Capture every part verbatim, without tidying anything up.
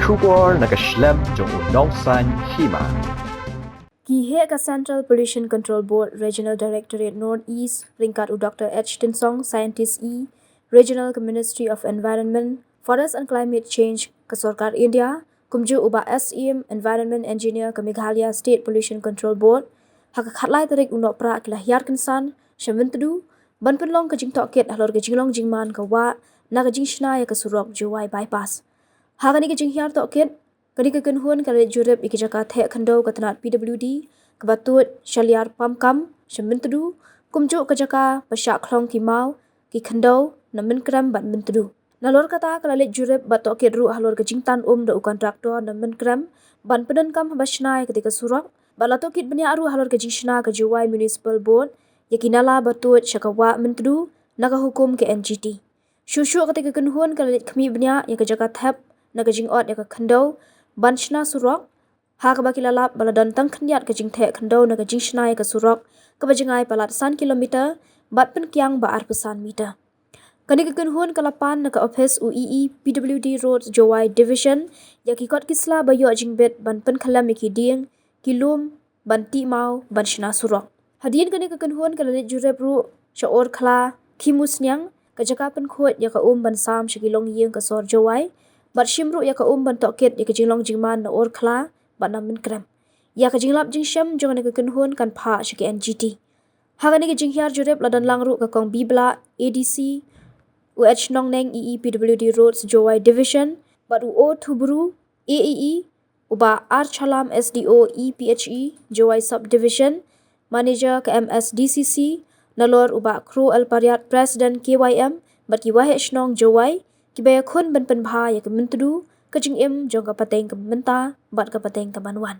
Khubor na ka shlem jong u nongsaiñ hima. Ki heh ka Central Pollution Control Board Regional Directorate North East ryngkat u Doctor H Tynsong, Scientist E, Regional ka Ministry of Environment, Forest and Climate Change ka Sorkar India, kumjuh u Bah S Syiem, Environment Engineer ka Meghalaya State Pollution Control Board, ha ka khatlai tarik u Nohprah ki la hiar kynsan sha Myntdu ban pynlong ka jingtohkit halor ka jinglong jingman ka wah na ka jingshna ïa ka surok Jowai Bypass. Ha kane ka jinghiar tohkit, kane ka kynhun ka la leit jurip ïa ka jaka theh khyndew ka tnat P W D kaba tuid sha Liar Pamkam sha Myntdu, kumjuh ka jaka ba shah khlong ki maw, ki khyndew na Mynkrem bad Myntdu. Nalor kata ka la leit jurip bad tohkit ruh halor ka jingtan um da u kontraktor na Mynkrem ban pyndonkam haba shna ïa kata ka surok, bad la tohkit bniah ruh halor ka jingshna ka Jowai Municipal Board ïa ki nala ba tuid sha ka wah Myntdu na ka hukum ka N G T. Shuh shuh kata ka kynhun ka la leit khmih bniah ïa ka jaka thep na ka jingot ïa ka khyndew ban shna surok, ha kaba ki la lap ba la don tang khyndiat ka jingtheh khyndew na ka jingshna ïa ka surok kaba jngai palat san kilometer bad pynkiang ba arphew san meter. Kane ka kynhun ka la pan na ka ophis u E E P W D Roads Jowai Division ïa ki kot ki sla ba ïoh jingbit ban pynkhyllem ïa ki dieng, ki lum, ban tih maw ban shna surok. Hadien kane ka kynhun ka la leit jurip ruh sha Orkhla, Khimusniang, ka jaka pynkhuid ïa ka um ban sam sha ki longïing ka sor Jowai, bad shim ruh ïa ka um ban tohkit ïa ka jinglong jingman na Orkhla bad na Mynkrem. Ïa ka jinglap jingshem jong kane ka kynhun kan phah sha ka N G T. Ha kane ka jinghiar jurip la don lang ruh ka Kong Bibla, A D C, u H Nongneng, E E P W D Roads Jowai Division, bad u O Thubru, A E E, u Bah R Chalam, S D O E P H E Jowai Subdivision, Manager ka M S D C C, nalor u Bah Kro L Pariat, President K Y M, bad ki waheh shnong Jowai, kiba ïakhun ban pynbha ïa ka Myntdu, ka jingim jong ka pateng kaba mynta bad ka pateng kaban wan.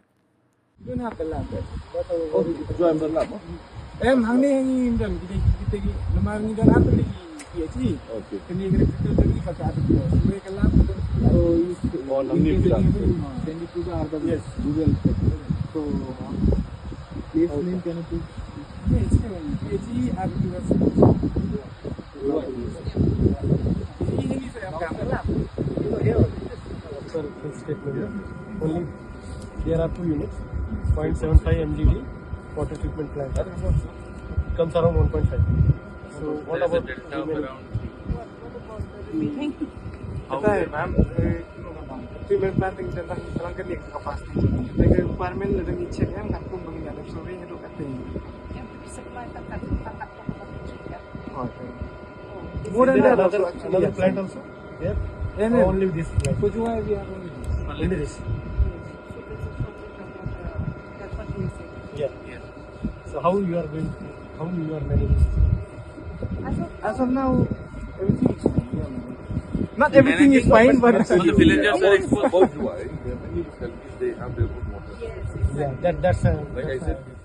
Don't have the lab, eh. What are we Oh, do you have the lab, huh? Em, hangne hangne ngi don, kita, kita, kita, namar ngi don apa lagi P H E. Okay. Kene kena kita lagi pakai apa tu? Mereka lab tu. Oh, you Oh, nanti kita. Then itu dah ada Yes. Google. So, please name can you P H E apa tu? What? Ini, ini saya akan lab. Sir, full statement. Only there are two units, point seven five M G D water treatment plant. It comes around one point five. So what about treatment? Pata hai, ma'am, eh, treatment plant ka dang, dang ka capacity. Like requirement la dang check em, katkum bang ya survey hadu kate. Em, supply tak, tak, tak, tak, tak, tak, tak. Oh, okay. More than that also, actually, another plant also there? Yeah, yeah. Only this plant? For Jowai we have only this. Only this? Yes. So this is something that, uh, that's what we say. Yeah. Yeah. So how you are going to, how you are managing? As of As of now, everything is fine. Not everything is fine, but Managing, but the villagers are exposed. About Jowai, there are many localities, they have their own water. Yes, exactly. Yeah, that, that's a, Like I that's said, a